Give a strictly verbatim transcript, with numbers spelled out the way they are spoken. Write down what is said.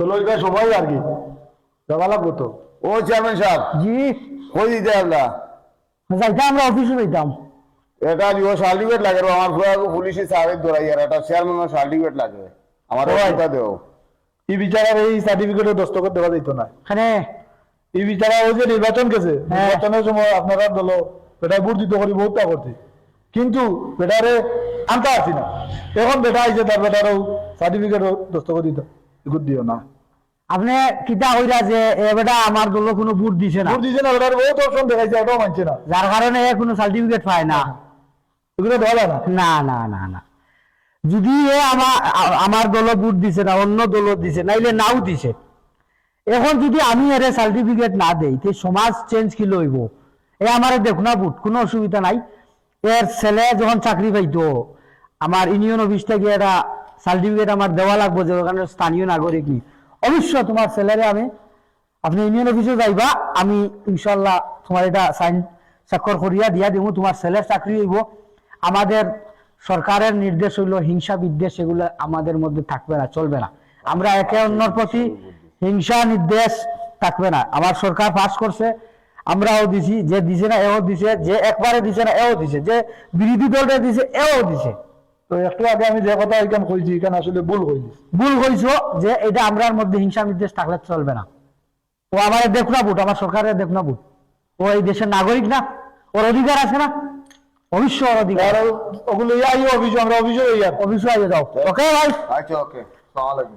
লইবার সময় আর কি, যাওয়া লাগবো তো। ও চেয়ারম্যান সাহেব, জি। কই দিতে আপনার? যাইতাম, আমরা অফিসে যাইতাম। এটা দিব, সার্টিফিকেট লাগে রে, আমার পুরা পুলিশে সাহেব ধরাই আর একটা চেয়ারম্যানের সার্টিফিকেট লাগে। আমার ওই। ওটা দেও। ই বিচারার এই সার্টিফিকেটে দস্তখত দেওয়া যাইতো না। এখানে ই বিচারা ওই যে নির্বাচন গেছে, হ্যাঁ। নির্বাচনের সময় আপনারা দল বেটায় ভোট দিত করি বহুত তা করছে, কিন্তু বেটারে আনতা পারছি না। এখন বেটা আইছে, তার বেটারও সার্টিফিকেটও দস্তখত দিত, এগুলো দিও না। আপনি কিতা কইরা যে এ বেটা আমার দল কোনো ভোট দিছে না? ভোট দিছে না, বেটার বহুত অপশন দেখাইছে, এটাও মানছে না। যার কারণে এ কোনো সার্টিফিকেট পায় না। এগুলো দেওয়া যায় না। না, না, না, না। যদি এ আমা-, আ-, আমার দল ভোট দিছে না, অন্য দল দিছে, নাইলে নাও দিছে। এখন যদি আমি এরে সার্টিফিকেট না দেই, তে সমাজ চেঞ্জ কি লইব? এ আমারে দেখ না ভোট, কোনো অসুবিধা নাই। এর ছেলে যখন চাকরি পাইতো, আমার ইউনিয়ন অফিস থেকে একটা সার্টিফিকেট আমার দেওয়া লাগবো যে ওখানে স্থানীয় নাগরিক নি। অবশ্য তোমার ছেলেরে আমি, আপনি ইউনিয়ন অফিসে যাইবা, আমি ইনশাল্লাহ তোমার এটা সাইন স্বাক্ষর করিয়া দিয়া দিব, তোমার ছেলের চাকরি হইব। আমাদের সরকারের নির্দেশ হইল হিংসা বিদ্বেষ এগুলো আমাদের মধ্যে থাকবে না, চলবে না। আমরা একে অন্যর প্রতি হিংসা নির্দেশ থাকবে না। আমার সরকার পাস করছে, আমরাও দিছি, যে দিছে না এও দিছে, যে একবারে দিছে না এও দিছে, যে বিরোধী দলটা দিছে এও দিছে। তো একটু আগে আমি যে কথা এখানে কইছি, এখানে আসলে ভুল কইছি। ভুল কইছো যে এটা আমরার মধ্যে হিংসা বিদ্বেষ থাকলে চলবে না। ও আমার দেখ না ভোট, আমার সরকারের দেখ না ভোট। ও এই দেশের নাগরিক না, ওর অধিকার আছে না, অবশ্য ওর অধিকার। আর ওগুলো আইও অফিসে, আমরা অফিসে যাই আর। অফিসে আইও যাও। ওকে ভাই। আচ্ছা, ওকে। আসসালামু আলাইকুম।